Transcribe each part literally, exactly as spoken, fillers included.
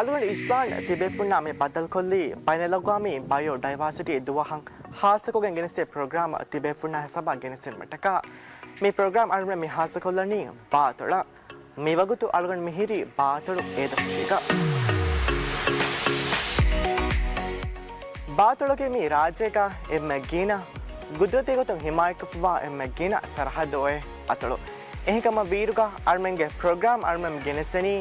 އަޅުގަނޑު އިޝްލާން ތިބޭފުންނާ މި ބައްދަލުކޮށްލީ ބައިނަލްއަގްވާމީ ބަޔޯ ޑައިވާސިޓީ ދުވަހަށް ހާއްސަކޮށްގެން ގެނެސްދޭ ޕްރޮގްރާމް ތިބޭފުންނާ ހިސާބަށް ގެނެސްދިނުމަށްޓަކާ. މި ޕްރޮގްރާމް އަޅުގަނޑު މި ހާއްސަކޮށްލަނީ ބާއަތޮޅަށް. މިވަގުތު އަޅުގަނޑު މިހިރީ ބާއަތޮޅު އޭދަފުށީގަ. ބާއަތޮޅުގެ މި ރާއްޖޭގަ އެންމެ ގިނަ ގުދުރަތީ ގޮތުން ހިމާޔަތްކޮށްފައިވާ އެންމެ ގިނަ ސަރަހައްދު އޮތް އަތޮޅު. އެހެންކަމަށް ވީއިރުގަ އަޅުމެންގެ ޕްރޮގްރާމް އަޅުމެން ގެނެސްދެނީ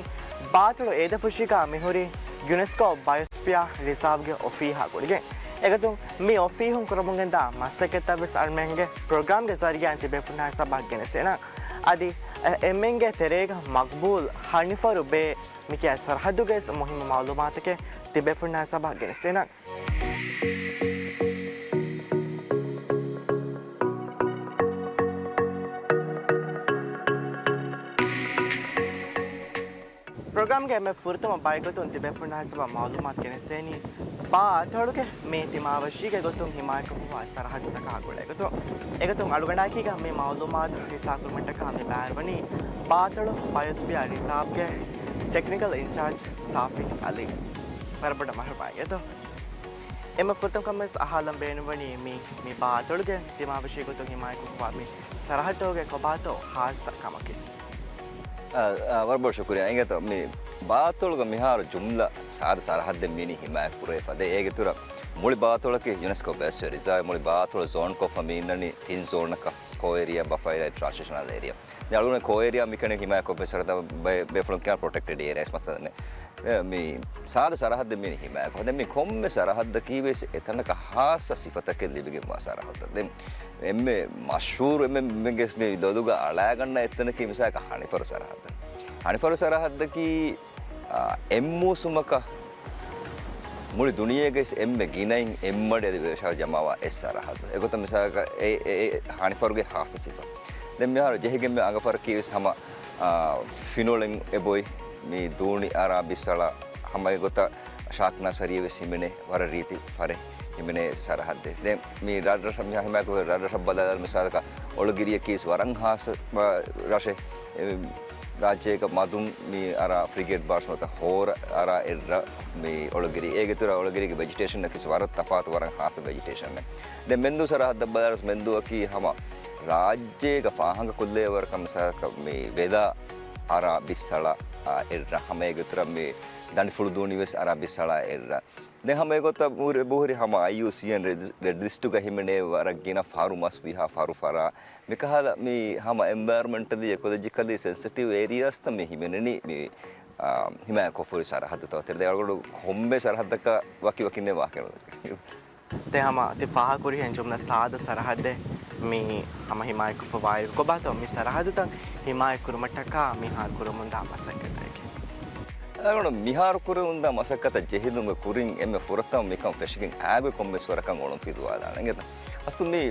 ބާއަތޮޅު އޭދަފުށީގަ މިހުރި ޔުނެސްކޯ ބަޔޮސްފިއާ ރިޒާވްގެ އޮފީހާ ގުޅިގެން. އެގޮތުން މި އޮފީހުން ކުރަމުންގެންދާ މަސައްކަތްތައްވެސް އަޅުމެންގެ ޕްރޮގްރާމްގެ ޒަރީއާއިން ތިބޭފުންނާ ހިސާބަށް ގެނެސްދޭނަން. އަދި އެ-، އެންމެންގެ ތެރޭގަ މަގްބޫލް ހަނިފަރު ބޭ މިކިޔާ ސަރަހައްދުގެ މުހިއްމު މައުލޫމާތުތަކެއް ތިބޭފުންނާ ހިސާބަށް ގެނެސްދޭނަން. ޕްރޮގްރާމްގެ އެންމެ ފުރަތަމަ ބައެއްގޮތުން ތިބޭފުންނާ ހިސާބަށް މައުލޫމާތު ގެނެސްދޭނީ ބާ އަތޮޅުގެ މި ތިމާވެށީގެ ގޮތުން ހިމާޔަތްކޮށްފައިވާ ސަރަހައްދުތަކާ ގުޅޭގޮތުން. އެގޮތުން އަޅުގަނޑާއެކީގަ މި މައުލޫމާތު ހިއްސާކުރުމަށްޓަކާ މި ބައިވެރިވަނީ ބާއަތޮޅު ބަޔޮސްފިއާ ރިޒާވްގެ ޓެކްނިކަލް އިންޗާޖް ސާފި އަލީ. ވަރަށް ބޮޑަށް މަރުޙަބާ އިނގޭތޯ. އެންމެ ފުރަތަމަ ކަމަށް ވެސް އަހާލަން ބޭނުންވަނީ މި، މި ބާއަތޮޅުގެ ތިމާވެށީގެ ގޮތުން ހިމާޔަތްކޮށްފައިވާ މި ސަރަހައްދުގެ ކޮބާތޯ ހާއްސަ ކަމަކީ؟ އާ، އާ، ވަރަށް ބޮޑަށް ޝުކުރިއްޔާ. އިނގޭތޯ، މި ބާއަތޮޅުގަ މިހާރު ޖުމްލަ ސާދަ ސަރަހައްދެއް މިއިނީ ހިމާޔަތް ކުރެވޭ ފަދަ. އޭގެ އިތުރަށް މުޅި ބާއަތޮޅަކީ ޔުނެސްކޯ ބަޔޮސްފިއާ ރިޒާވް. މުޅި ބާއަތޮޅު ޒޯން ކޮށްފަ މި އިންނަނީ ތިން ޒޯނަކަށް، ކޯ އޭރިއާ، ބަފަރ އޭރިއާ، ޓްރާންސިޝަނަލް އޭރިއާ. ދެން އަޅުގަނޑު ކޯ އޭރިއާ މި ކަން ހިމާޔަތް ކޮށްފައި ސަރަހައްދަށް ބޭ-، ބޭފުޅުން ކިޔާ ޕްރޮޓެކްޓެޑް އޭރިއާ މައްސަލަ ދެން. އެ، މި ސާދަ ސަރަހައްދެއް މިއިނީ ހިމާޔަތް ކޮށްފަ. ދެން މި ކޮންމެ ސަރަހައްދަކީ ވެސް އެތަނަކަށް ހާއްސަ ސިފަތަކެއް ލިބިގެންވާ ސަރަހައްދަށް. ދެން އެންމެ މަޝްހޫރު އެންމެ މެންގެސް މި ދޮލުގަ އަޅާގަންނަ އެއްތަނަކީ މިސާލަކަށް ހަނިފަރު ސަރަހައްދަށް. ހަނިފަރު ސަރަހައްދަކީ، އާ، އެއް މޫސުމަކަށް މުޅި ދުނިޔޭގެ އެންމެ ގިނައިން އެއްމަޑި އަދި ވޭށާ ޖަމާވާ އެއް ސަރަހައްދު. އެގޮތަށް މިސާލަކަށް އެ، އެ، އެ ހަނިފަރުގެ ހާއްސަ ސިފަ. ދެން މިހާރު ޖެހިގެން މި އަނގަ ފަރަކީ ވެސް ހަމަ، އާ، ފިނޮޅެއް އެބޮތް މި ދޫނި އަރާ ބިއްސަޅާ ހަމަ އެގޮތަށް ޝާކް ނާސަރީ ވެސް ހިމެނޭ ވަރަށް ރީތި ފަރެއް ހިމެނޭ ސަރަހައްދެއް. ދެން މި ރަށްރަށަށް މި ހިމާޔަތް ކުރޭ ރަށްރަށަށް ބަލާލާ މިސާލަކަށް އޮޅުގިރިއަކީ ވެސް ވަރަށް ހާއްސަ ރަށެއް. ރާއްޖޭގެ މަދުން މި އަރާ ފްރިގޭޓް ބާރސް ނުވަތަ ހޯރަ އަރާ އެއްރަށް މި އޮޅުގިރި. އޭގެ އިތުރަށް އޮޅުގިރީގެ ވެޖިޓޭޝަން އަކީ ވަރަށް ތަފާތު، ވަރަށް ހާއްސަ ވެޖިޓޭޝަން. ދެން މެންދޫ ސަރަހައްދަށް ބަލާލަސް މެންދޫއަކީ ހަމަ ރާއްޖޭގަ ފާހަގަކޮށްލޭ ވަރަކަށް މިސާލަކަށް މި ވެލާ އަރާ ބިއްސަޅާ އެއްރަށް. ހަމަ އޭގެ އިތުރަށް މި ދަނޑިފުޅު ދޫނި ވެސް އަރާ ބިއްސަޅާ އެއްރަށް. ދެން ހަމަ އެގޮތަށް ބުހުރި، ބުހުރި ހަމަ އައިޔޫސީއެން ރެޑް، ރެޑް ލިސްޓުގަ ހިމެނޭ ވަރަށް ގިނަ ފަރު މަސް ވިހާ ފަރު ފަރާ. މިކަހަލަ މި ހަމަ އެންވަޔަރަމެންޓަލީ އެކޮލޮޖިކަލީ ސެންސިޓިވް އޭރިއާސްތައް މި ހިމެނެނީ މި، އާ، ހިމާޔަތް ކޮށްފަހުރި ސަރަހައްދުތައް އޮތީ. އަޅުގަނޑު ކޮންމެ ސަރަހައްދަކަށް ވަކި ވަކިންނޭ ވާހަކަ ދެން ހަމަ ތި ފާހަގަކުރިހެން ޖުމްލަ ސާދަ ސަރަހައްދެއް މި ހަމަ ހިމާޔަތްކޮށްފަވާއިރު ކޮބާތޯ މި ސަރަހައްދުތައް ހިމާޔަތް ކުރުމަށްޓަކާ މިހާރު ކުރަމުންދާ މަސައްކަތަކީ؟ އަޅުގަނޑު މިހާރު ކުރަމުންދާ މަސައްކަތަށް ޖެހިލުމުގެ ކުރިން އެންމެ ފުރަތަމަ މިކަން ފެށިގެން އާގޮތް ކޮންމެސް ވަރަކަށް އޮޅުން ފިލުވާލާނެ. އިނގޭތަ؟ އަސްލު މި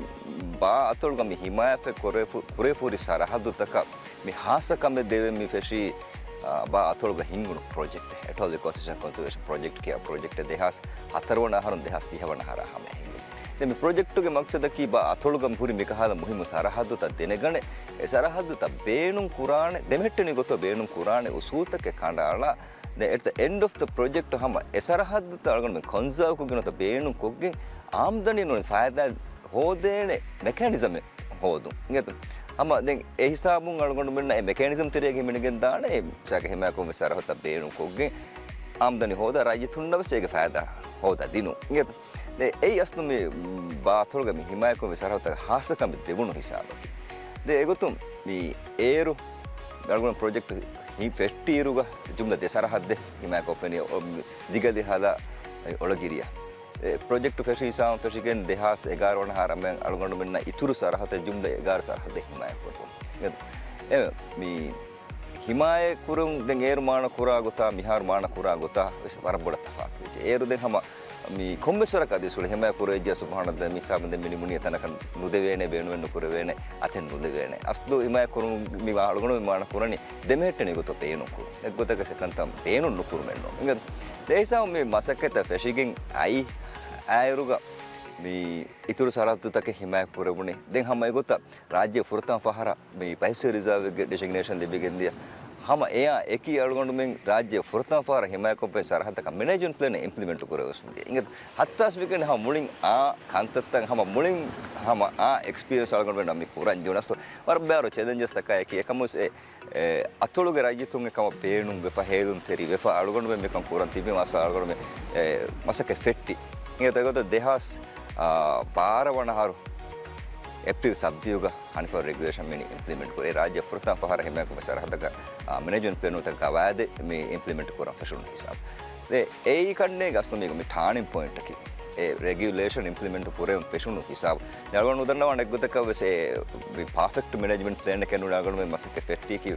ބާ އަތޮޅުގަ މި ހިމާޔަތް ކުރެފު-، ކުރެފުރި ސަރަހައްދުތަކަށް މި ހާއްސަ ކަމެއް ދެވެން މި ފެށީ، އާ، ބާ އަތޮޅުގަ ހިންގުނު ޕްރޮޖެކްޓް، އެޓޯލް އިކޯސިސްޓަމް ކޮންސަވޭޝަން ޕްރޮޖެކްޓް ކިޔާ ޕްރޮޖެކްޓް ދެހާސް ހަތަރު ވަނަ އަހަރުން ދެހާސް ދިހަ ވަނަ އަހަރާ ހަމައަށް ހިންގުނު. ދެން މި ޕްރޮޖެކްޓުގެ މަގްސަދަކީ ބާ އަތޮޅުގަ ހުރި މިކަހަލަ މުހިއްމު ސަރަހައްދުތައް ދެނެގަނެ، އެ ސަރަހައްދުތައް ބޭނުން ކުރާނެ، ދެމެހެއްޓެނި ގޮތަށް ބޭނުން ކުރާނެ އުސޫލްތަކެއް ކަނޑައަޅާ، ދެން އެޓް ދަ އެންޑް އޮފް ދަ ޕްރޮޖެކްޓް ހަމަ އެ ސަރަހައްދުތައް އަޅުގަނޑުމެން ކޮންސާވް ކޮށްގެން ނުވަތަ ބޭނުން ކޮށްގެން އާމްދަނީ ނޫން ފައިދާ ހޯދޭނެ މެކޭނިޒަމެއް ހޯދުން. އިނގޭތަ؟ ހަމަ ދެން އެ ހިސާބުން އަޅުގަނޑުމެންނަށް އެ މެކޭނިޒަމް ތެރޭގަ ހިމެނިގެން ދާނެ، އެ ސަރަހައްދު ހިމާޔަތްކުރުމުގެ ސަރަހައްދުތައް ބޭނުން ކޮށްގެން އާމްދަނީ ހޯދާ ރައްޔިތުންނަށް ވެސް އޭގެ ފައިދާ ހޯދާ ދިނުން. އިނގޭތަ؟ ދެން އެއީ އަސްލު މި ބާ އަތޮޅުގަ މި ހިމާޔަތްކުރުމުގެ ސަރަހައްދުތަކަށް ހާއްސަ ކަމެއް ދެވުނު ހިސާބަކީ. ދެން އެގޮތުން މި އޭރު އަޅުގަނޑު ޕްރޮޖެކްޓް ހި-، ފެއްޓިއިރުގަ ޖުމްލަ ދެ ސަރަހައްދެއް ހިމާޔަތްކޮށްފައިވަނީ އޮ-، ދިގަލިހަލަ އޮޅުގިރިއަށް. އެ ޕްރޮޖެކްޓް ފެށި ހިސާބުން ފެށިގެން ދެހާސް އެގާރަ ވަނަ އަހަރު އަޅުގަނޑުމެންނަށް އިތުރު ސަރަހައްދެއް ޖުމްލަ އެގާރަ ސަރަހައްދެއް ހިމާޔަތްކޮށްފަ. އެ، މި ހިމާޔަތް ކުރުން ދެން އޭރު މާނަ ކުރާ ގޮތާ، މިހާރު މާނަ ކުރާ ގޮތާ ވެސް ވަރަށް ބޮޑަށް ތަފާތު ވެއްޖެ. އޭރު ދެން ހަމަ މި ކޮންމެސް ވަރަކަށް އަދި ސުޅި ހިމާޔަތް ކުރެވިއްޖެ ސުބްހާނަ ދެން މި ހިސާބުން ދެން މި ނިމުނީ އެތަނަކަށް ނުދެވޭނެ، ބޭނުމެއް ނުކުރެވޭނެ، އަތެއް ނުލެވޭނެ. އަސްލު ހިމާޔަތް ކުރުން މި އަޅުގަނޑު މި މާނަ ކުރަނީ ދެމެހެއްޓެނި ގޮތަށް ބޭނުން ކުރުން. އެއްގޮތަކަށް އެކަންތައް ބޭނުން ނުކުރުމެއް ނޫން. އިނގޭތަ؟ ދެ ހިސާބުން މި މަސައްކަތްތައް ފެށިގެން އައި އާއިރުގަ މި އިތުރު ސަރަހައްދުތަކެއް ހިމާޔަތް ކުރެވުނީ. ދެން ހަމަ އެގޮތަށް ރާއްޖޭ ފުރަތަމަ ފަހަރަށް މި ބައިސްވެ ރިޒާވެއްގެ ޑެޒިގްނޭޝަން ލިބިގެންދިޔަ ހަމަ އެއާ އެކީ އަޅުގަނޑުމެން ރާއްޖެ ފުރަތަމަ ފަހަރަށް ހިމާޔަތްކޮށްފައި ސަރަހައްދަކަށް މެނޭޖްމަންޓް ޕްލޭނެއް އިމްޕްލިމެންޓް ކުރެވެސް އިނގޭ. ހައްތާސް މިގެން ހަމަ މުޅިން އާ ކަންތައްތައް ހަމަ މުޅިން ހަމަ އާ އެކްސްޕީރިއަންސް އަޅުގަނޑުމެން މި ކުރަން ޖެހުނަސްތޯ. ވަރަށް ބާރު ޗެލެންޖަސް ތަކާ އެކީ އެކަމުސް އެ އެ، އަތޮޅުގެ ރައްޔިތުން އެކަމަށް ބޭނުން ވެފަ، ހޭލުންތެރި ވެފަ، އަޅުގަނޑުމެން މިކަން ކުރަން ތިބި މަސް އަޅުގަނޑުމެން، އެ، މަސައްކަތް ފެއްޓި. އިނގޭތޯ އެގޮތަށް ދެހާސް، އާ، ބާރަ ވަނަ އަހަރު އެޕްރީލް ސައްބީހުގަ ހަނިފަ ރެގިއުލޭޝަން މިނި އިމްޕްލިމެންޓް ކުރޭ. ރާއްޖެ ފުރަތަމަ ފަހަރަށް ހިމާޔަތްކޮށްފަ ސަރަހައްދަކަށް، އާ، މެނޭޖްމަންޓް ޕްލޭނުތަކާ ވާދެ މި އިމްޕްލިމެންޓް ކުރަން ފެށުނު ހިސާބު. ދެ، އެއީ ކަންނޭގެ އަސްލު މީގަ މި ޓާނިން ޕޮއިންޓަކީ. އެ ރެގިއުލޭޝަން އިމްޕްލިމެންޓް ކުރެވުން ފެށުނު ހިސާބު. ދެ އަޅުގަނޑު ނުދަންނަވާނެ އެއްގޮތަކަށް ވެސް އެ މި ޕާފެކްޓް މެނޭޖްމަންޓް ޕްލޭނެއް ނޫން އަޅުގަނޑުމެން މަސައްކަތް ފެއްޓީކީ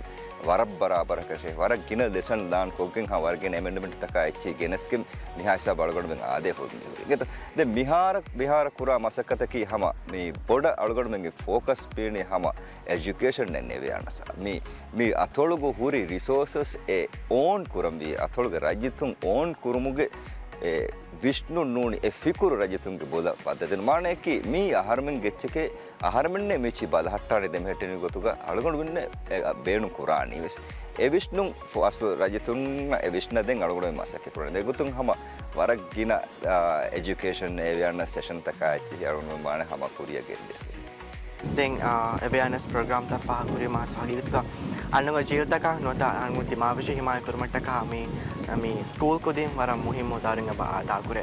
ވަރަށް ބަރާބަރަކަށޭ. ވަރަށް ގިނަ ލެސަން ލާން ކޮށްގެން ހަމަ ވަރަށް ގިނަ އެމެންޑްމަންޓްތަކާ އެއްޗެއް ގެނެސްގެން މިހާ ހިސާބަށް އަޅުގަނޑުމެން އާދޭ ހޯދުނީ. ދެ މިހާރަ، މިހާރަ ކުރާ މަސައްކަތަކީ ހަމަ މި ބޮޑަށް އަޅުގަނޑުމެންގެ ފޯކަސް ބޭނީ ހަމަ އެޖުކޭޝަން އެންޑް އެވެއާނަސް. މި މި އަތޮޅުގަ ހުރި ރިސޯސަސް އެ އޯން ކުރަންވީ، އަތޮޅުގެ ރައްޔިތުން އޯން ކުރުމުގެ އެ ވިސްނުން ނޫނީ، އެ ފިކުރު ރައްޔިތުންގެ ބޮލަށް ބައްދަލު. މާނައަކީ މީ އަހަރުމެންގެ އެއްޗެކޭ، އަހަރުމެންނޭ މިއިޗި ބަލަހައްޓާނެ ދެމެހެއްޓެނި ގޮތުގަ އަޅުގަނޑުމެންނޭ އެ ބޭނުން ކުރާނީ ވެސް. އެ ވިސްނުން ފު-، އަސްލު ރައްޔިތުންނަށް އެ ވިސްނަދޭން އަޅުގަނޑުމެން މަސައްކަތް ކުރަނީ. ދެގޮތުން ހަމަ ވަރަށް ގިނަ، އާ، އެޖުކޭޝަން އެވެއާނަސް ސެޝަންތަކާ އެއްޗެހި އަޅުގަނޑުމެން މާނަ ހަމަ ކުރިއަށް ގެންދެވޭ. ދެން، އާ، އެވެއާނަސް ޕްރޮގްރާމްތައް ފާހަގަކުރީމަ ހަގީގަތުގަ އަންނަ ޖީލްތަކަށް ނުވަތަ އަންގު ދިމާވެށި ހިމާޔަތް ކުރުމަށްޓަކާ މި، މި ސްކޫލް ކުދިން ވަރަށް މުހިއްމު ދާރިން އެބަ އަދާކުރޭ.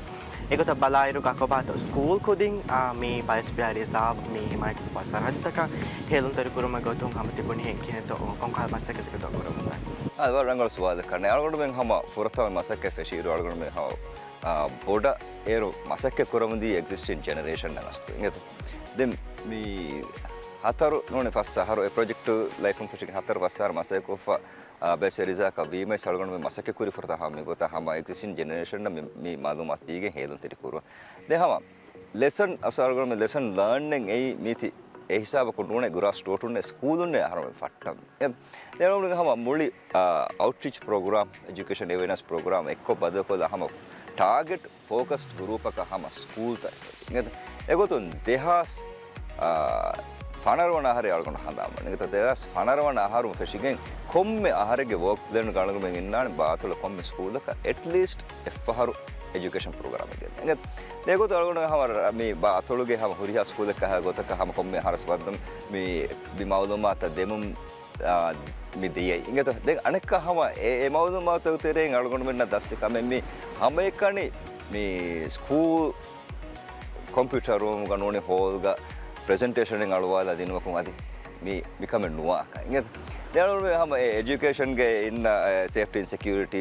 އެގޮތަށް ބަލާއިރުގަ ކޮބާތޯ ސްކޫލް ކުދިން، އާ، މި ބަޔޮސްފިއާ ރިޒާވް މި ހިމާޔަތްކޮށްފަ ސަރަހައްދުތަކަށް ހޭލުންތެރި ކުރުމުގެ ގޮތުން ހަމަ ތިބުނީ ކިހިނެއްތޯ ކޮންކަހަލަ މަސައްކަތެއްތޯ ކުރަމުންދާނީ؟ އާ، ވަރަށް ރަނގަޅު ސުވާލެއް ކަންނޭ. އަޅުގަނޑުމެން ހަމަ ފުރަތަމަ މަސައްކަތް ފެށިއިރު އަޅުގަނޑުމެން ހަމަ، އާ، ބޮޑަށް އޭރު މަސައްކަތް ކުރަމުންދީ އެގްޒިސްޓިން ޖެނެރޭޝަން އަސްތު އިނގޭތޯ. ދެން މި ހަތަރު ނޫނީ ފަސް އަހަރު އެ ޕްރޮޖެކްޓު ލައިފުން ފެށިގެން ހަތަރު ފަސް އަހަރު މަސައްކަތްކޮށްފަ، އާ، ބޭސް ރިޒާކަށް ވީމަ އަޅުގަނޑުމެން މަސައްކަތް ކުރި ފުރަތަމަ ހަމަ މި ގޮތަށް ހަމަ އެގްޒިސްޓިން ޖެނެރޭޝަން މި، މި މައުލޫމާތު ދީގެން ހޭލުންތެރި ކުރުވަން. ދެން ހަމަ ލެސަން އަސް އަޅުގަނޑުމެން ލެސަން ލާންނެން އެއީ މީތި އެ ހިސާބަކުން ނޫނޭ ގުރާސް ރޫޓުންނޭ ސްކޫލުންނޭ އަހަރުމެން ފައްޓަން. އެ، ދެން އަޅުގަނޑު ހަމަ މުޅި، އާ، އައުޓްރީޗް ޕްރޮގްރާމް، އެޖުކޭޝަން އެވެނަސް ޕްރޮގްރާމް އެއްކޮށް ބަދަލުކޮށްލާ ހަމަ ޓާގެޓް ފޯކަސްޑް ގްރޫޕަކަށް ހަމަ ސްކޫލްތައް. އެގޮތުން ދެހާސް، އާ، ފަނަރަ ވަނަ އަހަރެއް އަޅުގަނޑު ހަނދާންވަނީ. އެގޮތަށް ދެހާސް ފަނަރަ ވަނަ އަހަރުން ފެށިގެން ކޮންމެ އަހަރެއްގެ ވޯކް ޕްލޭންގަ އަޅުގަނޑުމެން އިންނާނެ ބާ އަތޮޅު ކޮންމެ ސްކޫލަކަށް އެޓްލީސްޓް އެއްފަހަރު އެޖުކޭޝަން ޕްރޮގްރާމެއް ގެންދަން. އެގޮތަށް އަޅުގަނޑު ހަމަ މި ބާ އަތޮޅުގެ ހަމަ ހުރިހާ ސްކޫލަކަށް ގޮތަކަށް ހަމަ ކޮންމެ އަހަރަސް ވައްދަން މި، މި މައުލޫމާތަށް ދެމުން އާ، މި ދިޔައީ. އިނގޭތޯ؟ ދެން އަނެއްކާ ހަމަ އެ، އެ މައުލޫމާތު ތެރެއިން އަޅުގަނޑުމެންނަށް ދަސްވި ކަމެއް މި ހަމައެކަނި މި ސްކޫލް ކޮމްޕިއުޓަރ ރޫމްގަ ނޫނީ ހޯލްގަ ޕްރެޒެންޓޭޝަނެއް އަޅުވާލާ ދިނުމަކުން އަދި މި، މިކަމެއް ނުވާކަށް. އިނގޭތޯ؟ ދެން އަޅުގަނޑު ހަމަ އެ އެޖުކޭޝަންގެ އިންނަ، އެ، ސޭފްޓީ އެންޑް ސެކިއުރިޓީ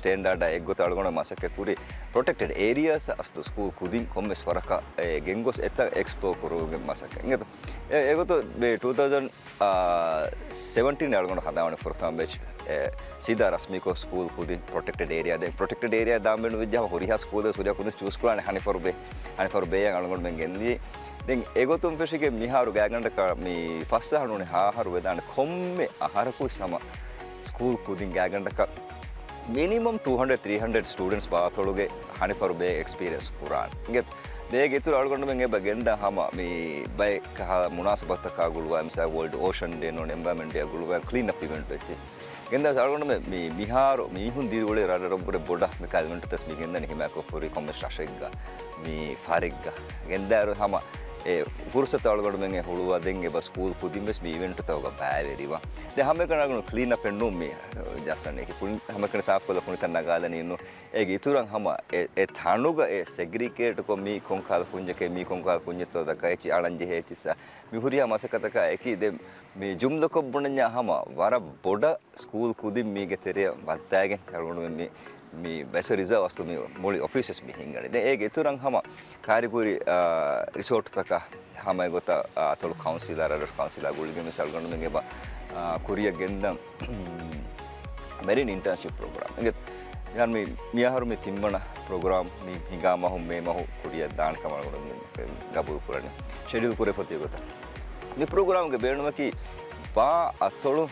ސްޓޭންޑާޑާ އެއްގޮތަށް އަޅުގަނޑު މަސައްކަތް ކުރި ޕްރޮޓެކްޓެޑް އޭރިއާސް އަސްލު ސްކޫލް ކުދިން ކޮންމެސް ވަރަކަށް، އެ، ގެންގޮސް އެތައް އެކްސްޕްލޯ ކުރުމުގެ މަސައްކަތް. އިނގޭތޯ؟ އެ، އެގޮތުން މި ޓޫ ތައުޒަންޑް އާ، ސެވެންޓީން އަޅުގަނޑު ހަނދާންވަނީ ފުރަތަމަ ބެޗް، އެ، ސީދާ ރަސްމީކޮށް ސްކޫލް ކުދިން ޕްރޮޓެކްޓެޑް އޭރިއާ. ދެން ޕްރޮޓެކްޓެޑް އޭރިއާ ދާން ބޭނުންވެއްޖެ ހަމަ ހުރިހާ ސްކޫލެއް ހުރިހާ ކުދިން ޗޫސް ކުރާނެ ހަނިފަރު ބޭ، ހަނިފަރު ބޭއަށް އަޅުގަނޑުމެން ގެންދިޔަ. ދެން އެގޮތުން ފެށިގެން މިހާރު ގާތްގަނޑަކަށް މި ފަސް އަހަރު ނޫނީ ހަ އަހަރު ވެދާނެ ކޮންމެ އަހަރަކު ހަމަ ސްކޫލް ކުދިން ގާތްގަނޑަކަށް މިނިމަމް ޓޫ ހަންޑްރެޑް، ތްރީ ހަންޑްރެޑް ސްޓޫޑެންޓްސް ބާ އަތޮޅުގެ ހަނިފަރު ބޭ އެކްސްޕީރިއެންސް ކުރާނެ. އިނގޭތޯ؟ ދޭގެ އިތުރަށް އަޅުގަނޑުމެން އެބަ ގެންދާ ހަމަ މި ބައެއް ކަހަލަ މުނާސަބަތަކާ ގުޅުވާ، މިސާލު ވޯލްޑް އޯޝަން ޑޭ ނޫން އެންވަޔަރމަންޓް ޑޭ ގުޅުވާ ކްލީން އަޕް އިވެންޓް އެއްޗެއް ގެންދާ އަޅުގަނޑުމެން މި، މިހާރު މީހުން ދިރިއުޅޭ ރަށްރަށް ރަށްބުރެއް ބޮޑަށް މިކާ އިވެންޓްތައް މި ގެންދަނީ ހިމާޔަތްކޮށްފަ ހުރި ކޮންމެސް ރަށެއްގަ މި ފަހަރެއްގަ. ގެންދާއިރު ހަމަ އެ ފުރުސަތު އަޅުގަނޑުމެން އެ ހުޅުވާ ދެން އެބަ ސްކޫލް ކުދިން ވެސް މި އިވެންޓްތަކުގަ ބައިވެރިވާ. ދެން ހަމައެކަނި އަޅުގަނޑު ކްލީން އަޕް އެއް ނޫން މި ޖައްސަން އެކި ކުނި ހަމައެކަނި ސާފްކޮށްލާ ކުނިތައް ނަގާލަނީ ނޫން. އޭގެ އިތުރަށް ހަމަ އެ، އެ ތަނުގަ އެ ސެގްރިގޭޓްކޮށް މީ ކޮންކަހަލަ ކުންޏެކޭ، މީ ކޮންކަހަލަ ކުންޏެއްތޯ ދައްކާ އެއްޗި އަޅަން ޖެހޭ އެއްޗިއްސާ މި ހުރިހާ މަސައްކަތަކާ އެކީ. ދެން މި ޖުމްލަކޮށް ބުނަންޏާ ހަމަ ވަރަށް ބޮޑަށް ސްކޫލް ކުދިން މީގެ ތެރެއަށް ވައްދާގެން އަޅުގަނޑުމެން މި، މި ބައެއް ރިޒާވް އަސްލު މި މުޅި އޮފީސަސް މި ހިންގަނީ. ދެން އޭގެ އިތުރަށް ހަމަ ކާރިގޯރި، އާ، ރިސޯޓްތަކަށް ހަމަ އެގޮތަށް، އާ، އަތޮޅު ކައުންސިލާ، ރަށްރަށު ކައުންސިލާ ގުޅިގެން ވެސް އަޅުގަނޑުމެން އެބަ، އާ، ކުރިއަށް ގެންދަން މެރިން އިންޓާންޝިޕް ޕްރޮގްރާމް. އިނގޭތޯ؟ މި، މިއަހަރު މި ތިންވަނަ ޕްރޮގްރާމް މި ހިނގާ މަހު، މޭ މަހު ކުރިއަށް ދާނެ ކަމަށް އަޅުގަނޑު ގަބޫލު ކުރަނީ. ޝެޑިއުލް ކުރެފަ ތިބި ގޮތަށް. މި ޕްރޮގްރާމްގެ ބޭނުމަކީ ބާ އަތޮޅު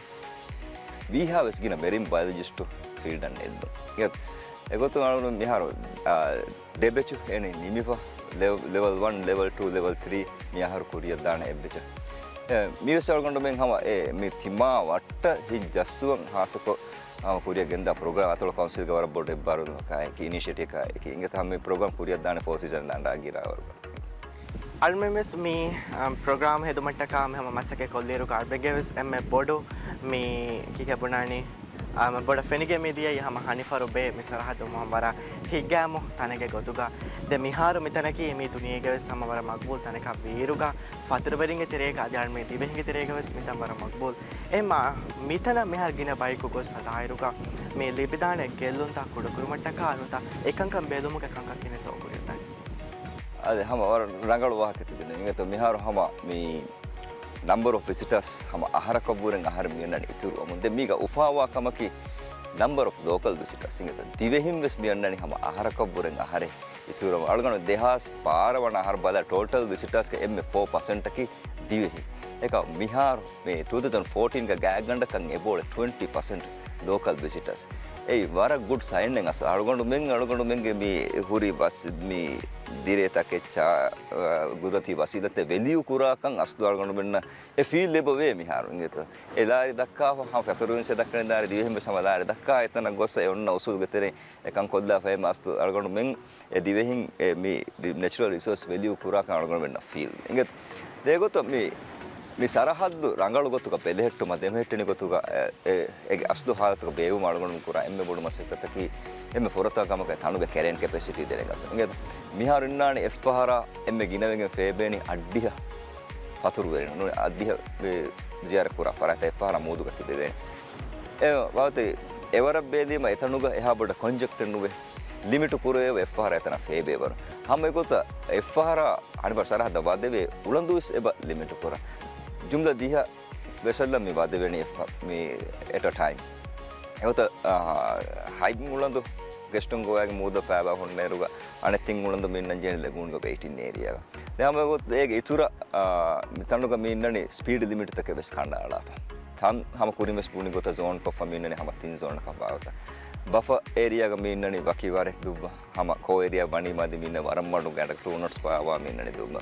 ވީހާ ވެސް ގިނަ މެރިން ބަޔޮލޮޖިސްޓު ފީލްޑަށް ނެތްދުން. އެ، އެގޮތުން އަޅުގަނޑު މިހާރު، އާ، ދެ ބެޗު އެން ނިމިފަ، ލެވ-، ލެވެލް ވަން، ލެވެލް ޓޫ، ލެވެލް ތްރީ މި އަހަރު ކުރިއަށް ދާނެ އެއް ބެޗަށް. މިވެސް އަޅުގަނޑުމެން ހަމަ އެ މި ތިމާ ވައްޓަށް ހިތް ޖައްސުވަން ހާއްސަކޮށް ހަމަ ކުރިއަށް ގެންދާ ޕްރޮގްރާމް އަތޮޅު ކައުންސިލްގެ ވަރަށް ބޮޑު އެއްބާރުލުމަކާއެކީ، އިނިޝިއޭޓިވްއަކާއެކީ. އިނގޭތޯ ހަމަ މި ޕްރޮގްރާމް ކުރިއަށްދާނެ ފޯ ސީޒަން ލަނޑާ ގިރާވަރުގަ. އަޅުމެންވެސް މި، އަ، ޕްރޮގްރާމް ހެދުމަށްޓަކާ މި ހަމަ މަސައްކަތް ކޮށްލިއިރުގަ އަޅުމެންގެވެސް އެންމެ ބޮޑު މި ކީކޭ ބުނާނީ، އަ، އެންމެ ބޮޑަށް ފެނިގެން މިދިޔައީ ހަމަ ހަނިފަރު ބޭ މި ސަރަހައްދު މި ހަމަ ވަރަށް ހިތްގައިމު ތަނެއްގެ ގޮތުގަ. ދެން މިހާރު މިތަނަކީ މި ދުނިޔޭގެވެސް ހަމަ ވަރަށް މަގުބޫލު ތަނެއްކަން ވީއިރުގަ، ފަތުރުވެރިންގެ ތެރޭގަ އަދި އަޅުމެން ދިވެހިންގެ ތެރޭގަވެސް މިތަން ވަރަށް މަގުބޫލު. އެ މާ، މިތަނަށް މިހާރު ގިނަ ބަޔަކު ގޮސް ހަދާއިރުގަ މި ލިބިދާނެ ގެއްލުންތައް ކުޑަކުރުމަށްޓަކާ ނުތަ އެކަންކަން ބެލުމުގެ ކަންކަން ކިހިނެއްތޯ ކުރިއަށްދާނީ. އަދި ހަމަ ވަރަށް ރަނގަޅު ވާހަކަ ތިބެނީ. އިނގޭތޯ މިހާރު ހަމަ މި ނަމްބަރ އޮފް ވިޒިޓާސް ހަމަ އަހަރަކަށްވުރެން އަހަރެން މިއަންނަނީ އިތުރުވަމުން. ދެން މީގަ އުފާވާ ކަމަކީ ނަމްބަރ އޮފް ލޯކަލް ވިޒިޓާސް. އިނގޭތޯ ދިވެހިން ވެސް މިއަންނަނީ ހަމަ އަހަރަކަށްވުރެން އަހަރެއް އިތުރުވަމުން. އަޅުގަނޑު ދެހާސް ބާރަ ވަނަ އަހަރު ބަލާ ޓޯޓަލް ވިޒިޓާސްގެ އެންމެ ފޯ ޕަސެންޓަކީ ދިވެހި. އެކަމް މިހާރު މި ޓޫ ތައުޒަންޑް ފޯޓީންގެ ގާތްގަނޑަކަށް އެބައުޓް ޓްވެންޓީ ޕަސެންޓް ލޯކަލް ވިޒިޓާސް. އެއީ ވަރަށް ގުޑް ސައިނެއް. އަސް އަޅުގަނޑުމެން، އަޅުގަނޑުމެންގެ މި ހުރި ބަސް، މި ދިރޭތަކެއްޗާ، އަ، ގުދުރަތީ ވަސީލަތެއް ވެލިއު ކުރާކަން އަސްލު އަޅުގަނޑުމެންނަށް އެ ފީލް ލިބެވޭ މިހާރު. އިނގޭތޯ އެ ލާރި ދައްކާފަ ހަމަ ފަތުރުވެރިން ދައްކަނީ ދާރި ދިވެހިން ވެސް ހަމަ ލާރި ދައްކާ އެތަނަށް ގޮސް އެ އޮންނަ އުސޫލުގެ ތެރެއިން އެކަން ކޮށްލާފަ އެ މަސްތު އަޅުގަނޑުމެން އެ ދިވެހިން އެ މި ނެޗުރަލް ރިސޯސް ވެލިއު ކުރާކަން އަޅުގަނޑުމެންނަށް ފީލް. އިނގޭތޯ ދޭގޮތަށް މި، މި ސަރަހައްދު ރަނގަޅު ގޮތުގަ ބެލެހެއްޓުމަށް ދެމެހެއްޓެނި ގޮތުގަ އެ، އެ، އެގެ އަސްލު ހާލަތުގަ ބޭއްވުމަށް އަޅުގަނޑުމެން ކުރާ އެންމެ ބޮޑު މަސައްކަތަކީ އެންމެ ފުރަތަމަ ކަމަކަށް ތަނުގެ ކެރިން ކެޕޭސިޓީ ދެނެގަތުން. އިނގޭތޯ މިހާރު އިންނާނެ އެއްފަހަރާ އެންމެ ގިނަވެގެން ފޭބޭނީ އަށްޑިހަ ފަތުރުވެރިން ނޫން، އަށްޑިހަ އެ ޒިޔާރަތް ކުރާ ފަރާތްތައް އެއްފަހަރާ މޫދުގަ ތިބެވޭނެ. އެ ވަގުތު އެވަރަށް ބޭލީމަ އެތަނުގަ އެހާ ބޮޑަށް ކޮންޖެކްޓެއް ނުވޭ. ލިމިޓު ކުރެވޭ އެއްފަހަރާ އެތަނަށް ފޭބޭވަރު. ހަމަ އެގޮތަށް އެއްފަހަރާ ހަނިފަރު ސަރަހައްދަށް ވަދެވޭ އުޅަނދުވެސް އެބަ ލިމިޓު ކުރާ. ޖުމްލަ ދިހަ ވެސަލްއަށް މި ވަދެވޭނީ އެއްފަ-، މި އެޓް އަ ޓައިމް. އެގޮތަށް، އާ، ހަތް އުޅަނދު ގެސްޓުން ގޮވާގެ މޫދަށް ފައިބާ ހުންނައިރުގަ އަނެއް ތިން އުޅަނދު މި އިންނަން ޖެހޭނީ ލެގޫންގެ ވެއިޓިން އޭރިއާގަ. ދެން ހަމަ އެގޮތަށް އޭގެ އިތުރަށް، އާ، މި ތަނުގަ މި އިންނަނީ ސްޕީޑް ލިމިޓްތަކެއް ވެސް ކަނޑައަޅާފަ. ތަން ހަމަ ކުރިން ވެސް ބުނި ގޮތަށް ޒޯންކޮށްފަ މި އިންނަނީ ހަމަ ތިން ޒޯނަކަށް ބާވަތަށް. ބަފަ އޭރިއާގަ މި އިންނަނީ ވަކި ވަރެއް ދުއްވަ. ހަމަ ކޯ އޭރިއާ ވަނީ މަދި މި އިންނަ ވަރަށް މަޑު ގަނޑަކަށް ޓޫ ނޮޓްސް ބާވާ މި އިންނަނީ ދުއްވަ.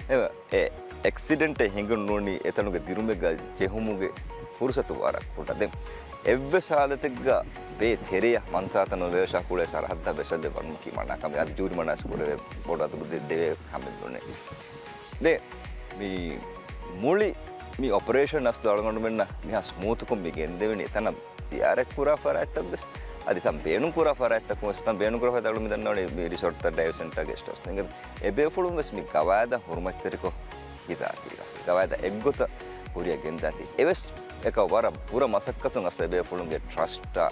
އެ، އެ އެކްސިޑެންޓެއް ހިނގުން ނޫނީ އެތަނުގެ ދިރުމެއްގަ ޖެހުމުގެ ފުރުސަތު ވަރަށް ކުޑަ. ދެން އެއްވެސް ހާލަތެއްގަ ބޭ ތެރެއަށް މަންތާތައް ނުލަވައި ކުޅޭ ސަރަހައްދަށް ވެސަލްއެއް ވަނުމަކީ މަނާ ކަމެއް. އަދި ޖޫރި މަނާސް ކުރެވޭ ބޮޑު އަދަބު ދެ-، ދެވޭ ކަމެއް ނޫނޭ. ދެ މި މުޅި މި އޮޕަރޭޝަން އަސްލު އަޅުގަނޑުމެންނަށް މިހާ ސްމޫތުކޮށް މި ގެންދެވެނީ އެތަނަށް ޒިޔާރަތް ކުރާ ފަރާތްތައް ވެސް، އަދި ތަން ބޭނުން ކުރާ ފަރާތްތަކުން ވެސް، ތަން ބޭނުން ކުރާ ފަރާތް އަޅު މި ދަންނަވަނީ މި ރިސޯޓްތައް، ޑައިވް ސެންޓަރ، ގެސްޓް ހައުސް. އެ ބޭފުޅުން ވެސް މި ގަވާއިދަށް ހުރުމަތްތެރިކޮށް ހިތާ ތިބި ގަވާއިދަށް އެއްގޮތަށް ކުރިއަށް ގެންދާތީ. އެވެސް އެކަ ވަރަށް ބުރަ މަސައްކަތުން އަސްލު އެބޭފުޅުންގެ ޓްރަސްޓާ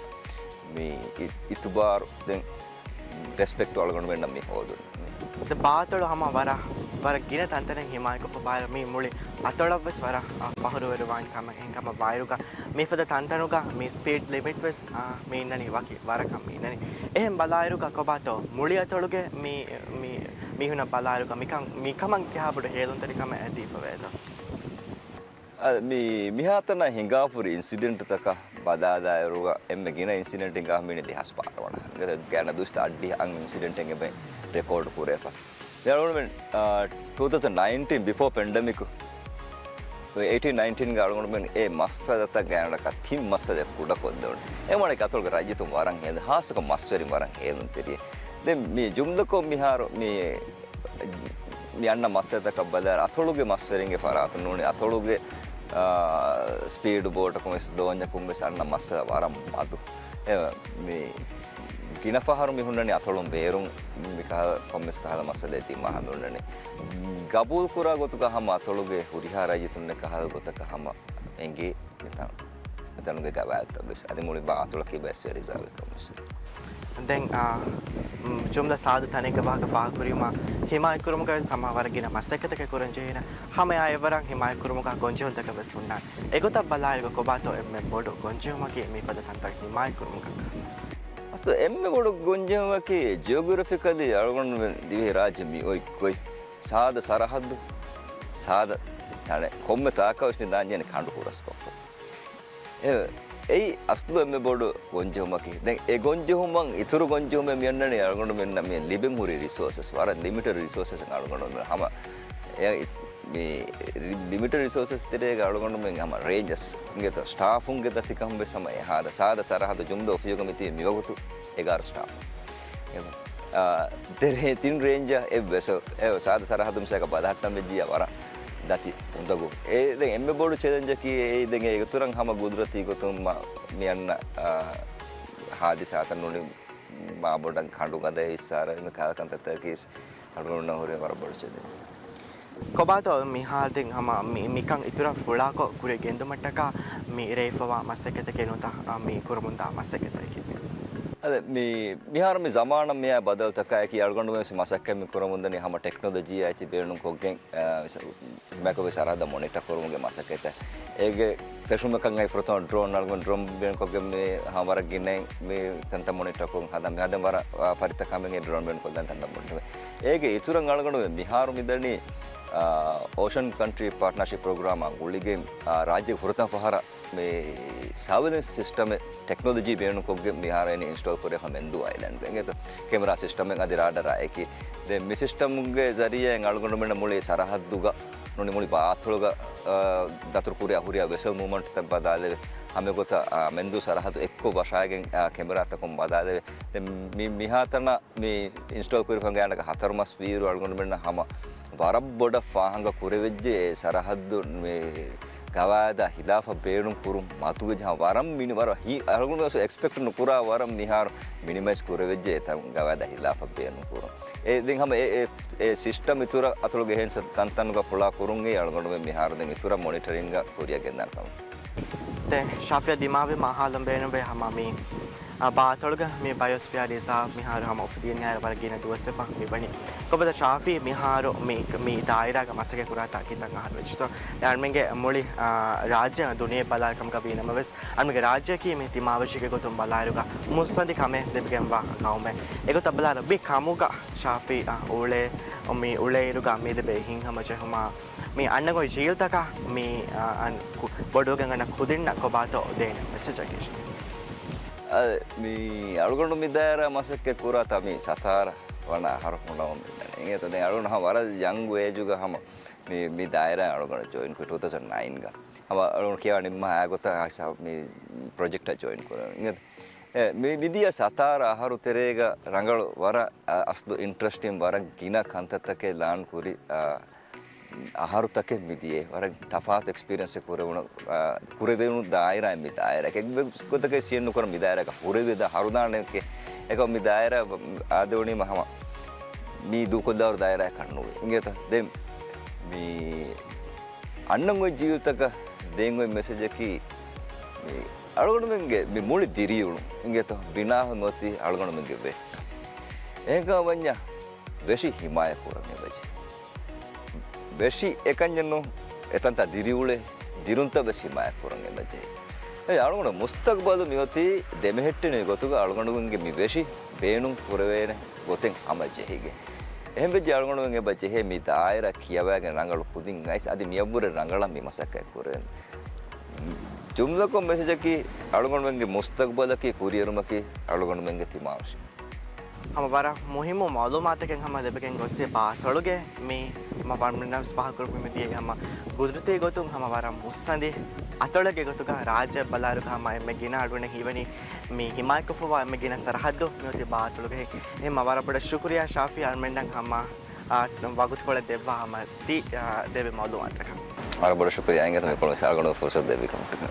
މި އި-، އިތުބާރު ދެން ރެސްޕެކްޓް އަޅުގަނޑުމެންނަށް މި ހޯދުނީ. ދެ ބާއަތޮޅު ހަމަ ވަރަށް، ވަރަށް ގިނަ ތަންތަނެއް ހިމާޔަތްކޮށްފަ ބާއިރު މި މުޅި އަތޮޅަށްވެސް ވަރަށް، އާ، ފަހުރުވެރިވާން ކަމެއް. އެހެންކަމަށް ބާއިރުގަ މިފަދަ ތަންތަނުގަ މި ސްޕީޑް ލިމިޓްވެސް، އާ، މި އިންނަނީ ވަކި ވަރަކަށް މި އިންނަނީ. އެހެން ބަލާއިރުގަ ކޮބާތޯ މުޅި އަތޮޅުގެ މި، މި، މީހުންނަށް ބަލާއިރުގަ މިކަން، މިކަމަށް ކިހާބޮޑު ހޭލުންތެރިކަމެއް އެ ދީފަވޭތޯ؟ އަ، މި، މިހާތަނަށް ހިނގާފުރި އިންސިޑެންޓްތަކަށް ބަލާލާއިރުގަ އެންމެ ގިނަ އިންސިޑެންޓް ހިނގާ މީނެ ދެހާސް ބާރަ ވަނަ. ގާތްގަނޑަކަށް ދުވަސްތައް އަށްޑިހަ އަށް އިންސިޑެންޓެއް އެބައި ރެކޯޑް ކުރެފަ. ދެން އަޅުގަނޑުމެން، އާ، ޓޫ ތައުޒަންޑް ނައިންޓީން ބިފޯ ޕެންޑެމިކް، އެއްޓީން ނައިންޓީންގަ އަޅުގަނޑުމެން އެ މައްސަލަތައް ގާތްގަނޑަކަށް ތިން މައްސަލަ ކުޑަކޮށްލެވުނު. އެ ވަނީ އަތޮޅުގެ ރައްޔިތުން ވަރަށް ހޭލުން، ހާއްސަކޮށް މަސްވެރިން ވަރަށް ހޭލުންތެރި. ދެން މި ޖުމްލަކޮށް މިހާރު މި މި އަންނަ މައްސަލަތަކަށް ބަލާއިރު، އަތޮޅުގެ މަސްވެރިންގެ ފަރާތުން ނޫނީ، އަތޮޅުގެ، އާ، ސްޕީޑް ބޯޓަކުން ވެސް ދޯންޏަކުން ވެސް އަންނަ މައްސަލަ ވަރަށް މަދު. އެ، މި ގިނަ ފަހަރު މި ހުންނަނީ އަތޮޅުން ބޭރުން މި ކަހަލަ، ކޮންމެސް ކަހަލަ މައްސަލައެއް ދިމާ ހަނދުންނަނީ. ގަބޫލު ކުރާ ގޮތުގަ ހަމަ އަތޮޅުގެ ހުރިހާ ރައްޔިތުންނެއް ކަހަލަ ގޮތަކަށް ހަމަ އެނގޭ. މިތަން، މިތަނުގެ ގަވާއިދުތައް ވެސް އަދި މުޅި ބާ އަތޮޅަކީ ބައެއް ރިޒާވެއްކަން ވެސް. ދެން، އާ، މް، ޖުމްލަ ސާދަ ތަނެއްގެ ވާހަކަ ފާހަގަކުރީމާ، ހިމާޔަތްކުރުމުގަ ވެސް ހަމަ ވަރަށް ގިނަ މަސައްކަތަކެއް ކުރަން ޖެހޭނެ. ހަމައެއާ އެވަރަށް ހިމާޔަތްކުރުމުގަ ގޮންޖެހުންތަކެއް ވެސް ހުންނާނެ. އެގޮތަށް ބަލާއިރުގަ ކޮބާތޯ އެންމެ ބޮޑު ގޮންޖެހުމަކީ މިފަދަ ތަންތަން ހިމާޔަތްކުރުމުގަ؟ އަސްލު އެންމެ ބޮޑު ގޮންޖެހުމަކީ ޖިއޮގްރަފިކަލީ އަޅުގަނޑުމެން ދިވެހި ރާއްޖެ މި އޮތް ގޮތް. ސާދަ ސަރަހައްދު، ސާދަ ތަނެއް، ކޮންމެ ތާކަށް ވެސް މި ދާންޖެހޭނެ ކަނޑު ހުރަސްކޮށްފަ. އެ، އެއީ އަސްލު އެންމެ ބޮޑު ގޮންޖެހުމަކީ. ދެން އެ ގޮންޖެހުމަށް އިތުރު ގޮންޖެހުމެއް މިއަންނަނީ އަޅުގަނޑުމެންނަށް މި ލިބެން ހުރި ރިސޯސަސް، ވަރަށް ލިމިޓެޑް ރިސޯސަސް އަޅުގަނޑުމެން ހަމަ އެ މި ރި-، ލިމިޓެޑް ރިސޯސަސް ތެރޭގަ އަޅުގަނޑުމެން ހަމަ ރޭންޖަސް އިނގޭތޯ، ސްޓާފުންގެ ދަތިކަން ވެސް ހަމަ އެހާ ސާދަ ސަރަހައްދު ޖުމްލަ އޮފީހުގަ މިތިބީ މިވަގުތު އެގާރަ ސްޓާފު. އެ، އާ، ތެރޭ ތިން ރޭންޖަށް އެއްވެސް އެ ސާދަ ސަރަހައްދު މިސާލަކަށް ބަލަހައްޓަން ވެއްޖިއްޔާ ވަރަށް ދަތި އުނދަގޫ. އެ ދެން އެންމެ ބޮޑު ޗެލެންޖަކީ އެއީ ދެން އެ އިތުރަށް ހަމަ ގުދުރަތީ ގޮތުން މަ-، މި އަންނަ، އާ، ހާދިސާތައް ނޫނީ މާ ބޮޑަށް ކަނޑު ގަދަ އިއްސާރަ މި ކަހަލަ ކަންތައްތަކަކީ އަޅުގަނޑުންނަށް ހުރި ވަރަށް ބޮޑު ޗެލެންޖެއް. ކޮބާތޯ މިހާރު ދެން ހަމަ މި-، މިކަން އިތުރަށް ފުޅާކޮށް ކުރިއަށް ގެންދުމަށްޓަކާ މި ރޭވިފަވާ މަސައްކަތަކީ ނުތަ-، އަ، މި ކުރަމުންދާ މަސައްކަތަކީ؟ އަދެ މި-، މިހާރު މި ޒަމާނަށް މިއާ ބަދަލުތަކާއެކީ އަޅުގަނޑުމެން ވެސް މަސައްކަތް މި ކުރަމުންދަނީ ހަމަ ޓެކްނޮލޮޖީއާ އެއްޗެއް ބޭނުންކޮށްގެން، އަ، މިސާ-، ހިމާޔަތްކޮށްފައި ސަރަހައްދަށް މޮނިޓަ ކުރުމުގެ މަސައްކަތްތައް. އޭގެ ފެށުމަކަށް އައި ފުރަތަމަ ޑްރޯން އަޅުގަނޑު ޑްރޯން ބޭނުންކޮށްގެން މި ހަމަ ވަރަށް ގިނައިން މި ތަންތަން މޮނިޓަ ކޮށް ހަދަން މި ހަދަން ވަރަށް، އާ، ފަރިތަކާމެން އެ ޑްރޯން ބޭނުންކޮށްލަން ތަންތަން މޮނިޓަ. އޭގެ އިތުރަށް އަޅުގަނޑު މިހާރު މިދަނީ، އާ، އޯޝަން ކަންޓްރީ ޕާޓްނާޝިޕް ޕްރޮގްރާމާ ގުޅިގެން، އާ، ރާއްޖޭގެ ފުރަތަމަ ފަހަރަށް މި ސާވެލެންސް ސިސްޓަމެއް ޓެކްނޮލޮޖީ ބޭނުންކޮށްގެން މިހާރު އެން އިންސްޓޯލް ކުރެވިފަ މެންދޫ އައިލެންޑްގަ. އެނގޭތޯ ކެމެރާ ސިސްޓަމެއް އަދި ރާޑަރާ އެކި. ދެން މި ސިސްޓަމްގެ ޒަރީއާއިން އަޅުގަނޑުމެންނަށް މުޅި ސަރަހައްދުގަ ނޫނީ މުޅި ބާތޮޅުގަ، އާ، ދަތުރު ކުރިއަށް ހުރިހާ ވެސަލް މޫވްމަންޓްތައް ބަލާލެވޭ. ހަމައެގޮތަށް، އާ، މެންދޫ ސަރަހައްދު އެއްކޮށް ވަށާގެން، އާ، ކެމެރާތަކުން ބަލާލެވޭ. ދެން މި-، މިހާތަނަށް މި އިންސްޓޯލް ކުރި ފަނގާނަކަ ހަތަރު މަސް ވީއިރު އަޅުގަނޑުމެންނަށް ހަމަ ވަރަށް ބޮޑަށް ފާހަގަ ކުރެވެއްޖެ އެ ސަރަހައްދު މި ގަވާއިދާ ހިލާފަށް ބޭނުން ކުރުން މަތުވެއްޖެ ހަމަ ވަރަށް މިނި-، ވަރަށް ހި-، އަޅުގަނޑު ވެސް އެކްސްޕެކްޓް ނުކުރާ ވަރަށް މިހާރު މިނިމައިޒް ކުރެވެއްޖެ އެ ތަން ގަވާއިދާ ހިލާފަށް ބޭނުން ކުރުން. އެ ދެން ހަމަ އެ، އެ، އެ ސިސްޓަމް އިތުރަށް އަތޮޅުގެ ހެންސަ ތަންތަނުގަ ފުޅާ ކުރުން އެ އަޅުގަނޑުމެން މިހާރު ދެން އިތުރަށް މޮނިޓަރިންގ ކުރިއަށް ގެންދާނެ ކަމަށް. ދެން ޝާފިއާ ދިމާވި މާހައުލުން ބޭނުންވޭ ހަމަ މި، އާ، ބާތޮޅުގަ މި ބަޔޮސްފިއާ ރިޒާވް މިހާރު ހަމަ އުފެދިގެން އައި ވަރަށް ގިނަ ދުވަސްވެފަ މިވަނީ. ކޮބާތޯ ޝާފި މިހާރު މި، މި ދާއިރާގަ މަސައްކަތް ކުރާތާ ކިތައް އަހަރު ވެއްޖެތޯ؟ އަޅުމެންގެ މުޅި، އާ، ރާއްޖެ ދުނިޔެ ބަލާ ކަމުގަ ވީނަމަވެސް، އަޅުމެންގެ ރާއްޖެއަކީ މި ތިމާވެށިގެ ގޮތުން ބަލާއިރުގަ މުއްސަނދި ކަމެއް ލިބިގެންވާ ގައުމެއް. އެގޮތަށް ބަލާއިރު މި ކަމުގަ ޝާފިއާ އުޅޭ، މި އުޅޭއިރުގަ މި ލިބޭ ހިތްހަމަޖެހުމާ، މި އަންނަ ގޮތް ޖީލްތަކަށް މި، އަ، އަން ކު-، ބޮޑުވެގެން އަންނަ ކުދިންނަށް ކޮބާތޯ ދޭނެ މެސެޖަކީ؟ އަ، މި އަޅުގަނޑު މި ދާއިރާ މަސައްކަތް ކުރާތާ މި ސަތާރަ ވަނަ އަހަރު ހުންނަވަން މި ދަނީ. އިނގޭތޯ ދެން އަޅުގަނޑު ހަމަ ވަރަށް ޔަންގް އޭޖުގަ ހަމަ މި، މި ދާއިރާ އަޅުގަނޑު ޖޮއިން ކުރި ޓޫ ތައުޒަންޑް ނައިންގަ. ހަމަ އަޅުގަނޑު ކިޔާ ނިންމާ އާގޮތަށް މި ޕްރޮޖެކްޓަށް ޖޮއިން ކުރަން. އިނގޭތޯ އެ، މި މިދިޔަ ސަތާރަ އަހަރު ތެރޭގަ ރަނގަޅު ވަރަށް، އަ، އަސްލު އިންޓްރެސްޓިން ވަރަށް ގިނަ ކަންތައްތަކެއް ލާން ކުރި، އަ، އަހަރުތަކެއް މިދިޔޭ. ވަރަށް ތަފާތު އެކްސްޕީރިއެންސެއް ކުރެވުނު، އަ، ކުރެވެވުނު ދާއިރާއެއް މި ދާއިރާ. އެއްވެސް ގޮތަކަށް ސިއެއް ނުކުރަން މި ދާއިރާގަ ހުރެވޭ ދާ ހަރުދާނެކެ. އެކަމް މި ދާއިރާ އާދެވުނީމަ ހަމަ މީ ދޫކޮށްލާއިރު ދާއިރާއަކަށް ނުވޭ. އިނގޭތަ؟ ދެން މި އަންނަ އޮތް ޖީލްތަކަށް ދޭން އޮތް މެސެޖަކީ، މި އަޅުގަނޑުމެންގެ މި މުޅި ދިރިއުޅުން އިނގޭތޯ ބިނާވެ އޮތީ އަޅުގަނޑުމެންގެ ވެއްޓަށް. އެހެންކަމަށް ވަންޏާ ވެށި ހިމާޔަތް ކުރަން އެބަޖެހޭ. ވެށި އެކަންޏެއް ނޫން، އެތަންތާ ދިރިއުޅޭ ދިރުންތައް ވެސް ހިމާޔަތް ކުރަން އެބަޖެހޭ. އެ އަޅުގަނޑު މުސްތަގްބަލު މިއޮތީ ދެމެހެއްޓެނިވި ގޮތުގަ އަޅުގަނޑުމެންގެ މި ވެށި ބޭނުން ކުރެވޭނެ ގޮތެއް ހަމަޖެހިގެން. އެހެންވެއްޖެ އަޅުގަނޑުމެން އެބަ ޖެހޭ މި ދާއިރާ ކިޔަވައިގެން ރަނގަޅު ކުދިން އައިސް އަދި މިއަށްވުރެ ރަނގަޅަށް މި މަސައްކަތް ކުރެވެން. ޖުމްލަކޮށް މެސެޖަކީ އަޅުގަނޑުމެންގެ މުސްތަގްބަލަކީ ކުރިއެރުމަކީ އަޅުގަނޑުމެންގެ ތިމާވެށި. ހަމަ ވަރަށް މުހިއްމު މައުލޫމާތަކެއް ހަމަ ލިބިގެން ގޮއްސި ބާތޮޅުގެ މި މަ-، ވަރަށް މިނަސް ފާހަގަކުރުމުގެ މިދިޔަ ހަމަ ގުދުރަތީ ގޮތުން ހަމަ ވަރަށް މުއްސަނދި އަތޮޅެއްގެ ގޮތުގަ ރާއްޖެ ބަލާއިރުގަ ހަމަ އެންމެ ގިނަ އަޑުނެ ހީވަނީ މި ހިމާޔަތްކޮށްފަވާ އެންމެ ގިނަ ސަރަހައްދު މިއޮތީ ބާތޮޅުގައި. އެހެންމަ ވަރަށް ބޮޑަށް ޝުކުރިއްޔާ ޝާފީ އަޅުމެންނަށް ހަމަ، އާ، ވަގުތުކޮޅެއް ދެއްވާ ހަމަ ތި، އާ، ދެއްވި މައުލޫމާތަކަށް. ވަރަށް ބޮޑަށް ޝުކުރިއްޔާ އިނގޭތޯ މިކޮޅު މިސް އަޅުގަނޑު ފުރުސަތު ދެއްވި ކަމަށްޓަކަ.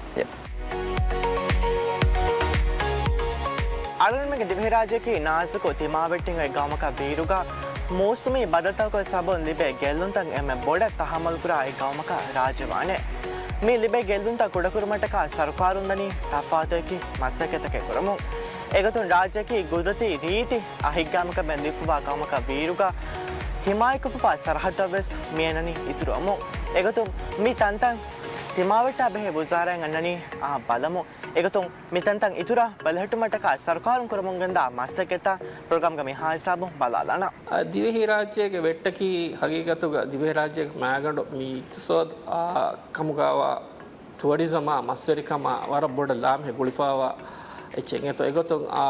އަޅުގަނޑުމެންގެ ދިވެހިރާއްޖެއަކީ ނާޒުކު ތިމާވެއްޓިން އޮތް ގައުމަކަށް ވީއިރުގަ މޫސުމީ ބަދަލުތަކުގެ ސަބަބުން ލިބޭ ގެއްލުންތައް އެންމެ ބޮޑަށް ތަހައްމަލުކުރާ އެއް ގައުމަކަށް ރާއްޖެ ވާނެ. މި ލިބޭ ގެއްލުންތައް ކުޑަކުރުމަށްޓަކާ ސަރުކާރުން ދަނީ ތަފާތު އެކި މަސައްކަތްތަކެއް ކުރަމުން. އެގޮތުން ރާއްޖެއަކީ ގުދުރަތީ ރީތި އަހިއްގާމަކަށް ބެނދެފަވާ ގައުމަކަށް ވީއިރުގަ ހިމާޔަތްކޮށްފަވާ ސަރަހައްދަށްވެސް މިއަންނަނީ އިތުރުވަމުން. އެގޮތުން މި ތަންތަން ތިމާވެއްޓާ ބެހޭ ވުޒާރާއިން އަންނަނީ އާ ބަލަމުން. އެގޮތުން މި ތަންތަން އިތުރަށް ބަލަހައްޓުމަށްޓަކާ ސަރުކާރުން ކުރަމުން ގެންދާ މަސައްކަތްތައް ޕްރޮގްރާމްގަ މިހާ ހިސާބުން ބަލާލާނަން. އަ، ދިވެހިރާއްޖޭގެ ވެއްޓަކީ ހަގީގަތުގަ ދިވެހިރާއްޖޭގެ މައިގަނޑު މި އިޤްތިޞާދު، އާ، ކަމުގައިވާ ޓުއަރިޒަމާ މަސްވެރިކަމާ ވަރަށް ބޮޑަށް ލާމެހި ގުޅިފައިވާ އެއްޗެއް އެނގޭތޯ. އެގޮތުން އާ،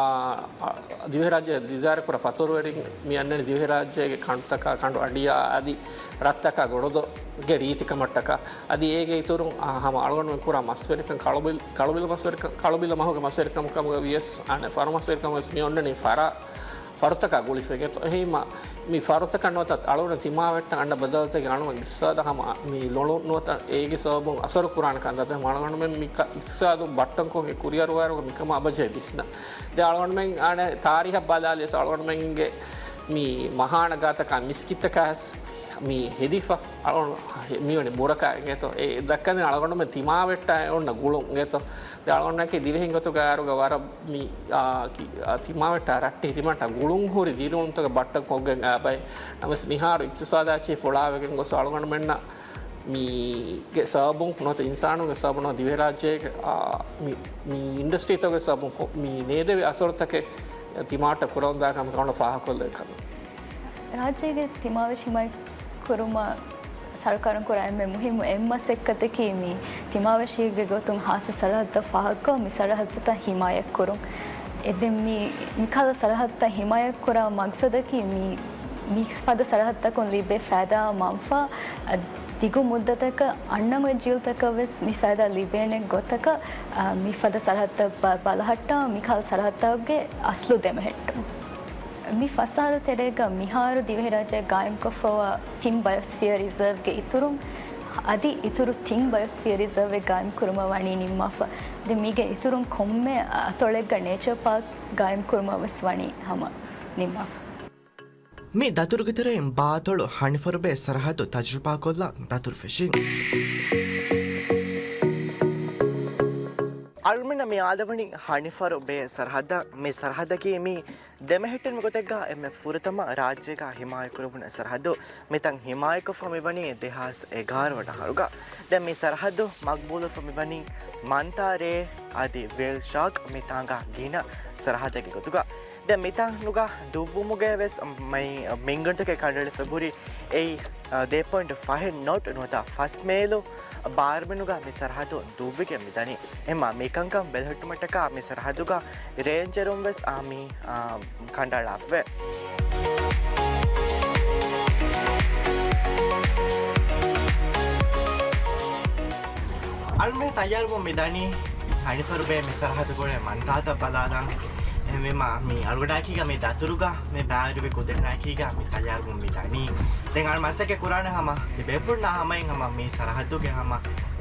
އާ، ދިވެހިރާއްޖެ ދިޒާރަކުރާ ފަތުރުވެރިން މި އަންނަނީ ދިވެހިރާއްޖޭގެ ކަނޑުތަކާ، ކަނޑު އަޑިއާ އަދި ރަށްތަކާ ގުޅުންގެ ރީތިކަމަށްޓަކާ އަދި އޭގެ އިތުރުން، އާ، ހަމަ އަޅުގަނޑުމެން ކުރާ މަސްވެރިކަން ކަޅުބިލް-، ކަޅުބިލު މަސްވެރިކަން، ކަޅުބިލު މަހުގެ މަސްވެރިކަމުގަ ވިޔަސް އަނެއް ފަރު މަސްވެރިކަމުގަ ވިޔަސް މި އޮންނަނީ ފަރާ ފަރުތަކާ ގުޅިފަ އިނގޭތޯ. އެހީމަ މި ފަރުތަކަށް ނުވަތަ އަޅުގަނޑު ތިމާވެއްޓަން އަންނަ ބަދަލުތަކެއް އަޅުގަނޑު އިޤްތިޞާދަށް ހަމަ މި ލޮޅުން ނުވަތަ އޭގެ ސަބަބުން އަސަރު ކުރާނެ ކަންތައްތައް އަޅުގަނޑުމެން މި ކަ-، އިޤްތިޞާދު ބައްޓަންކޮށް އެ ކުރިއަރުވާއިރުގަ މިކަމާ އެބަޖެހޭ ވިސްނަން. ދެން އަޅުގަނޑުމެން އަނެއް ތާރީހަށް ބަލާލިޔަސް އަޅުގަނޑުމެންގެ މި މަހާނަ ގާތަކާ މިސްކިތްތަކާ ވެސް މި ހެދިފަ އަޅުގަނޑު މިވަނީ ބުރަކާ އިނގޭތޯ. އެ ދައްކަނީ އަޅުގަނޑުމެން ތިމާވެއްޓާ އޮންނަ ގުޅުން އިނގޭތޯ. ދެން އަޅުގަނޑަކީ ދިވެހިން ގޮތުގަ އަރުގަ ވަރަށް މި، އާ، ކި-، އާ، ތިމާވެއްޓާ ރައްޓެހި ތިމާވެއްޓާ ގުޅުން ހުރި ދިރިއުޅުންތަކެއް ބައްޓަން ކޮށްގެން އާ ބައެއް. ނަމަވެސް މިހާރު އިޤްތިޞާދާ އެއްޗެހި ފުޅާވެގެން ގޮސް އަޅުގަނޑުމެންނަށް މީގެ ސަބަބުން ނުވަތަ އިންސާނުންގެ ސަބަބުން ނުވަތަ ދިވެހިރާއްޖޭގެ، އާ، މި، މި އިންޑަސްޓްރީތަކުގެ ސަބަބުން ކޮ-، މި ނޭދެވި އަސަރުތަކެއް ތިމާވެއްޓަށް ކުރަމުންދާ ކަމަށް އަޅުގަނޑު ފާހަގަކޮށްލެވޭ ކަމެއް. ރާއްޖޭގެ ތިމާވެށި ހިމާޔަތް ކުރުމަށް ސަރުކާރުން ކުރާ އެންމެ މުހިއްމު އެއް މަސައްކަތަކީ މި ތިމާވެށީގެ ގޮތުން ހާއްސަ ސަރަހައްދަށް ފާހަގަކޮށް މި ސަރަހައްދުތައް ހިމާޔަތް ކުރުން. އެ ދެން މި، މިކަހަލަ ސަރަހައްދުތައް ހިމާޔަތް ކުރާ މަގްސަދަކީ މި، މި ފަދަ ސަރަހައްދުތަކުން ލިބޭ ފައިދާ މަންފާ ދިގު މުއްދަތަކަށް އަންނަ އޮތް ޖީލްތަކަށް ވެސް މި ފައިދާ ލިބޭނެ ގޮތަކަށް، އާ، މި ފަދަ ސަރަހައްދުތައް ބަ-، ބަލަހައްޓާ މިކަހަލަ ސަރަހައްދުތަކުގެ އަސްލު ދެމެހެއްޓުން. މި ފަސް އަހަރު ތެރޭގަ މިހާރު ދިވެހިރާއްޖެ ގާއިމްކޮށްފަވާ ތިން ބަޔޮސްފިއަރ ރިޒާވްގެ އިތުރުން އަދި އިތުރު ތިން ބަޔޮސްފިއަރ ރިޒާވެއް ގާއިމްކުރުމަށް ވަނީ ނިންމާފަ. ދެން މީގެ އިތުރުން ކޮންމެ އަތޮޅެއްގަ ނޭޗަރ ޕާކް ގާއިމްކުރުމަށް ވެސް ވަނީ ހަމަ ނިންމާފަ. މި ދަތުރުގެ ތެރެއިން ބާއަތޮޅު ހަނިފަރުބޭ ސަރަހައްދު ތަޖުރިބާކޮށްލާ ދަތުރުފެށީ. އަޅުމެންނަށް މި އާދަވަނީ ހަނިފަރުބޭ ސަރަހައްދަށް. މި ސަރަހައްދަކީ މި ދެމެހެއްޓުނު ގޮތެއްގަ އެންމެ ފުރަތަމަ ރާއްޖޭގަ ހިމާޔަތްކުރެވުނު ސަރަހައްދު. މިތަން ހިމާޔަތްކޮށްފަ މިވަނީ ދެހާސް އެގާރަ ވަނަ އަހަރުގަ. ދެން މި ސަރަހައްދު މަގުބޫލުވެފަ މިވަނީ މަންތާރޭ އަދި ވޭލް ޝާކް މިތާނގަ ގިނަ ސަރަހައްދެއްގެ ގޮތުގަ. ދެން މިތާނުގަ ދުއްވުމުގައި ވެސް މި-، މިންގަނޑުތަކެއް ކަނޑައެޅިފަ ހުރި އެއީ، އަ، ދޭ ޕޮއިންޓް ފަހެއް ނޮޓް ނުވަތަ ފަސް މޭލު ބާރުމިނުގަ މި ސަރަހައްދު ދުއްވިގެން މިދަނީ. އެހެންމާ މިކަންކަން ބެލެހެއްޓުމަށްޓަކާ މި ސަރަހައްދުގަ ރޭންޖަރުން ވެސް އާ މި، އާ، ކަނޑައަޅާފަވޭ. އަޅުމެން ތައްޔާރުވުން މިދަނީ ހަނިފަރުބޭ މި ސަރަހައްދުގަ މަންތާތައް ބަލާލަން. އެހެންވީމާ މި އަޅުގަޑާއެކީގަ މި ދަތުރުގަ މި ބައިވެރިވި ގުދުރިންނާއެކީގަ މި ތައްޔާރުވުން މިދަނީ. ދެން އަޅު މަސައްކަތް ކުރާނެ ހަމަ ތިބޭފުޅުންނާ ހަމައިން ހަމަ މި ސަރަހައްދުގެ ހަމަ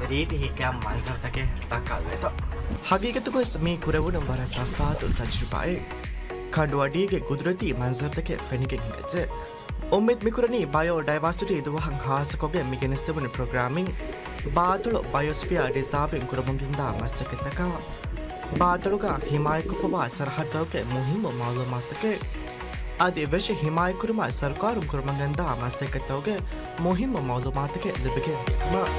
ރީތި ހިތްގައިމު މަންޒަރުތަކެއް ދައްކާލެވޭތޯ. ހަގީގަތުގަވެސް މި ކުރެވުނު ވަރަށް ތަފާތު ތަޖުރިބާއެއް. ކަނޑުއަޑީގެ ގުދުރަތީ މަންޒަރުތަކެއް ފެނިގެން ހިނގައްޖެ. އުއްމީދު މިކުރަނީ ބަޔޯ ޑައިވާސިޓީ ދުވަހަށް ހާއްސަކޮށްގެން މި ގެނެސްދެވުނު ޕްރޮގްރާމިން ބާއަތޮޅު ބަޔޮސްފިއާ ރިޒާވިން ކުރަމުންގެންދާ މަސައްކަތްތަކާ، ބާއަތޮޅުގަ ހިމާޔަތްކޮށްފަވާ ސަރަހައްދުގެ މުހިއްމު މައުލޫމާތުތަކެއް އަދި ވެށި ހިމާޔަތްކުރުމަށް ސަރުކާރުން ކުރަމުންގެންދާ މަސައްކަތްތަކުގެ މުހިއްމު މައުލޫމާތުތަކެއް ލިބިގެން ދިޔަކަމަށް.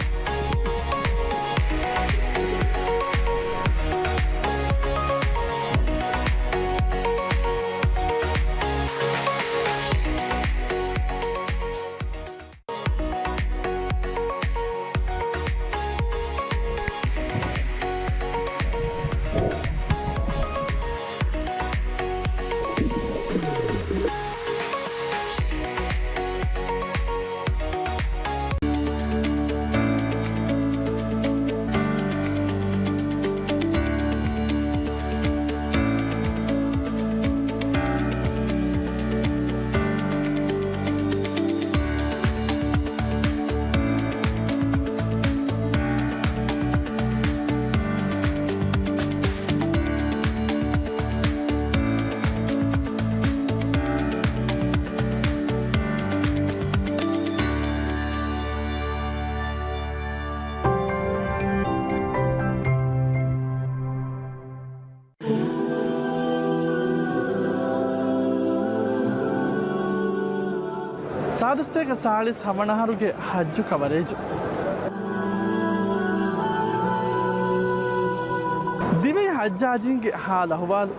ސާދަ ސަތޭކަ ސާޅީސް ހަވަނަ އަހަރުގެ ޙައްޖު ކަވަރޭޖު. ދިވެހި ޙައްޖާޖީންގެ ޙާލު އަޙްވާލު.